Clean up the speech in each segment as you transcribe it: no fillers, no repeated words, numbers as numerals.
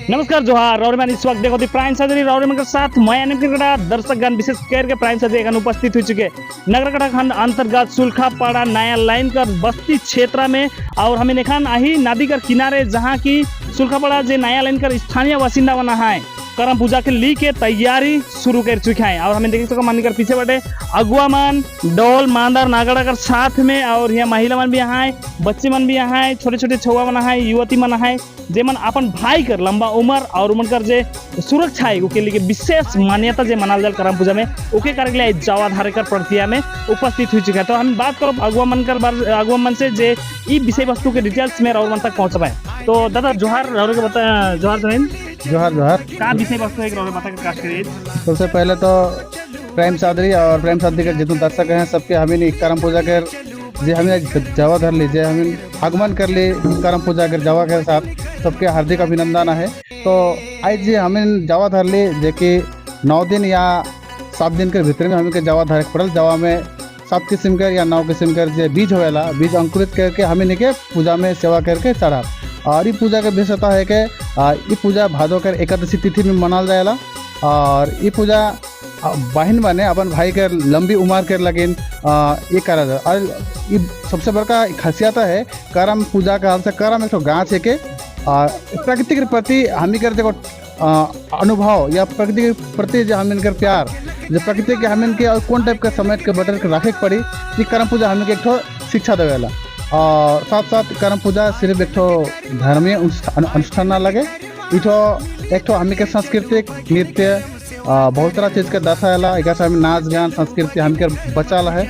नमस्कार, जोहार रौरमैन। इस वक्त देखो प्राइम साजरी रौरमैन के साथ मैं अनिल। दर्शकगण, विशेष करके प्राइम साजरी एखन उपस्थित हो चुके नगरकटा खंड अंतर्गत सुलखापाड़ा नया लाइन का बस्ती क्षेत्र में और हमें एखन आही नदी कर किनारे, जहाँ की सुलखापाड़ा जे नया लाइन कर स्थानीय बासिंदा बना है, करम पूजा के ली के तैयारी शुरू कर चुके हैं। और हमें देख सको मन कर पीछे बटे अगुआ मन डोल, मांदर, नागड़ा कर साथ में और यहाँ महिला मन भी यहाँ है, बच्चे मन भी यहाँ है, छोटे छोटे छुआ मन है, युवती मन है, जे मन अपन भाई कर लंबा उम्र और उमन कर जे सुरक्षा है, ओके लिए विशेष मान्यता जे मनाल जाल करम पूजा में, ओके करे के लिए जावा धारे कर प्रक्रिया में उपस्थित हो चुका है। तो हम बात करो अगुआ मन कर अगुआ मन से, जे ई विषय वस्तु के डिटेल्स में और मन तक पहुंच पाए। तो दादा, जोहार और के बता, जोहार जोहार। जोहार जोहार। का विषय वस्तु है और बता के काश करिए। सबसे पहले तो प्रेम चादरी और प्रेम चादरी के जितने दर्शक हैं, सबके हमें करम पूजा के जे हमें जावा धर ली, जे हमें आगमन कर ली करम पूजा के जावा के साथ, सबके हार्दिक अभिनंदन है। तो आज जे हमें जावा धर ली, जे कि 9 दिन या 7 दिन के भीतर में हमें के जावा धरे के पड़ल। जावा में 7 किस्म के या 9 किस्म के जे बीज होवेला, बीज अंकुरित करके हमें के पूजा में सेवा करके चढ़ा। और ये पूजा के विशेषता है कि ये पूजा भादो के एकादशी तिथि में मनाल जाएला और ये पूजा बहन बने अपन भाई के लंबी उम्र के लगिन ये करा जाए। और ये सबसे बड़का खासियत है करम पूजा का हमसे करम एक ठो गाछ है के प्रकृति के प्रति हमी कर देखो अनुभव या प्रकृति के प्रति जो हमिन कर प्यार, जो प्रकृति के हमिन के और कौन टाइप के समेट के बटर के रखे के पड़ी, ये करम पूजा हमें के एक ठो शिक्षा देवेला। और साथ साथ करम पूजा सिर्फ एक ठो धर्मीय अनुष्ठान ना लगे, इठो एक ठो हमी के सांस्कृतिक नृत्य, बहुत सारा चीज़ के दर्शाला। एक से हमें नाच गान, संस्कृति हम के बचाला है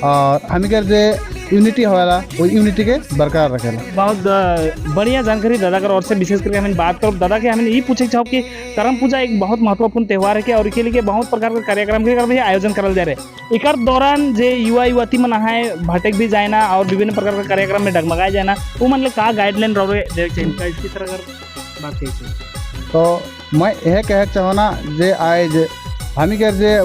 और हमी के जे यूनिटी होवेला, वो यूनिटी के बरकरार रखेला। बहुत बढ़िया जानकारी दादा कर और से। विशेष करके हमें बात करो दादा के, हमें ये पूछे चाहो कि करम पूजा एक बहुत महत्वपूर्ण त्यौहार है कि और इसके लिए बहुत प्रकार के कार्यक्रम के भी आयोजन करल जा रहे। एकर दौरान जे युवा युवती मन है, भटक भी जाए ना और विभिन्न प्रकार के कार्यक्रम में डगमगाए जाए ना, वो मन ले का गाइडलाइन रहे देवे चाहिए का, इसकी तरह कर बात कही चाहिए? तो मैं यह कहे चाहना जे आज हमी के जे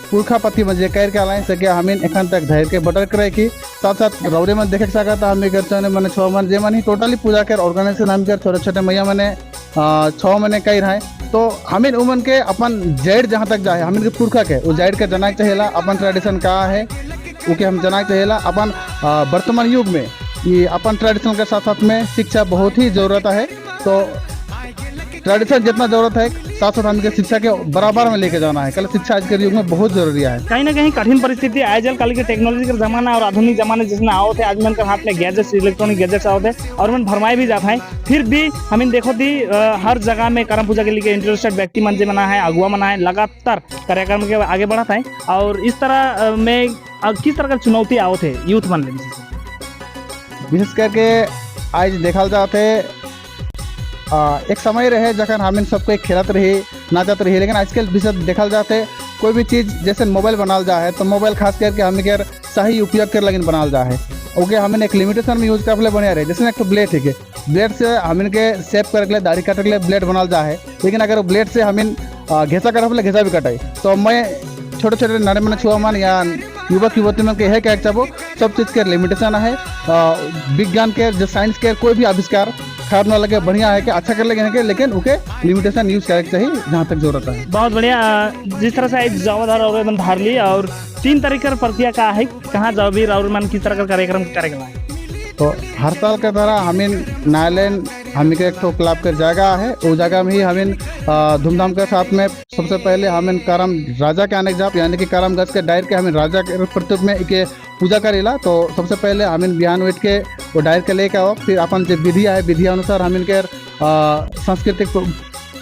पुरखापति में जे कर के आलाइन सके, हमीन एखन तक धैर्य के बटर करे की साथ साथ रौरे में देखे सकता हमी कर चाहने मने छः मन जे मन ही टोटली पूजा कर ऑर्गेनाइजेशन हम कर छोटे छोटे मैया मने 6 महीने कई रहे। तो हमीन उमन के अपन जड़ जहाँ तक जाए, हमीन के पुरखा के वो जड़ के जना के चाहिए, अपन ट्रेडिशन का है ओके हम जना के चाहिए। अपन वर्तमान युग में ये अपन ट्रेडिशन के साथ साथ में शिक्षा बहुत ही जरूरत है। तो ट्रेडिशन जितना जरूरत है, साथ साथ हमके शिक्षा के बराबर में लेके जाना है। कल शिक्षा आज के युग में बहुत जरूरी है। कहीं ना कहीं कठिन परिस्थिति आए जल कल के टेक्नोलॉजी का जमाना और आधुनिक जमाने जिसमें आओ थे, आज मन के हाथ में गैजेट्स, इलेक्ट्रॉनिक गैजेट्स आओ थे और मन भरमाए भी जाता है। फिर भी हमें देखो थी हर जगह में करम पूजा के लिए इंटरेस्टेड व्यक्ति मन जे मना है, अगुआ मना है, लगातार कार्यक्रम के आगे बढ़ाता है। और इस तरह में किस तरह का चुनौती आओ थे यूथ मन ले विशेष? विशेष करके आज देखल जाते एक समय रहे जखन हम इन सबको खेलत रही, नाचत रही, लेकिन आजकल विशेष देखल जाते कोई भी चीज़ जैसे मोबाइल बनाल जा है, तो मोबाइल खास करके हमें के सही उपयोग कर लगिन बनाल जा है, ओके हमें एक लिमिटेशन में यूज कर बढ़िया रहे। जैसे एक ब्लेड है, ब्लेड से हमें के सेव करे के लिए, दाढ़ी काटे के लिए ब्लेड बनाल जा है, लेकिन अगर ब्लेड से हमें घेसा करे, घेसा भी कटाई। तो मैं छोटे छोटे नरे मने छुआ मन या युवक युवती मन के यह कहे चाहबो, सब चीज़ के लिमिटेशन है। विज्ञान के जो साइंस के कोई भी आविष्कार खराब ना लगे, बढ़िया है कि अच्छा कर लगे के, लेकिन ओके लिमिटेशन यूज करे के चाहिए जहाँ तक जरूरत है। बहुत बढ़िया। जिस तरह से आज जावाधार और मन धार ली और 3 तारीख का प्रक्रिया का है, कहाँ जाओ भी और मन किस तरह का कार्यक्रम करेगा? तो हर साल के तरह हमें नागालैंड हमें के एक ठो क्लब के जगह है, वो जगह में ही हमें धूमधाम के साथ में सबसे पहले हमें करम राजा के आने के जाप, यानी कि करम गछ के डायर के हमें राजा के प्रतिरूप में के पूजा करेला। तो सबसे पहले हमें बिहान उठ के वो डायर के लेके आओ, फिर अपन जो विधि है, विधि अनुसार हमें के सांस्कृतिक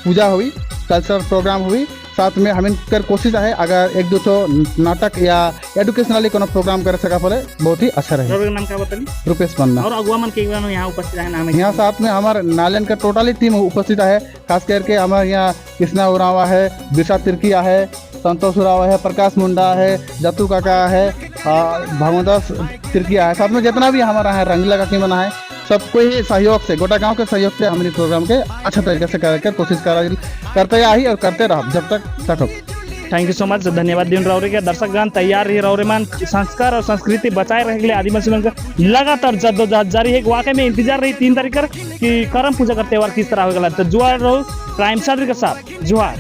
पूजा हुई, कल्चरल प्रोग्राम हुई। साथ में हमें कर कोशिश है, अगर एक दो ठो नाटक या एजुकेशनली कोनो प्रोग्राम कर सका पड़े, बहुत ही अच्छा रहे। रवि का नाम क्या बताली? रुपेश पन्ना। और अगुआ मन के यहाँ उपस्थित है, नाम है? यहाँ साथ में हमारे नालैंड का टोटली टीम उपस्थित है। खास करके हमारे यहाँ कृष्णा उरावा है, बिरसा तिर्किया है, संतोष उरावा है, प्रकाश मुंडा है, जतू काका है, भगवंतास तिर्किया है। साथ में जितना भी हमारा है, रंगीला काकी मना है। सब कोई सहयोग से, गोटा गांव के सहयोग से हमने प्रोग्राम के अच्छा तरीके से करे के कोशिश करते आई और करते रह जब तक तक। Thank you so much, धन्यवाद दिन रौरे के। दर्शकगण, तैयार रही रौरे मान, संस्कार और संस्कृति बचाए रहे के लिए आदिवासी मन का लगातार जद्दोजहद जारी है। वाकई में इंतजार रही 3 तारीख कर कि करम पूजा का त्यौहार किस तरह होगा। तो जुआर रहो प्राइम सादरी के साथ, जुहार।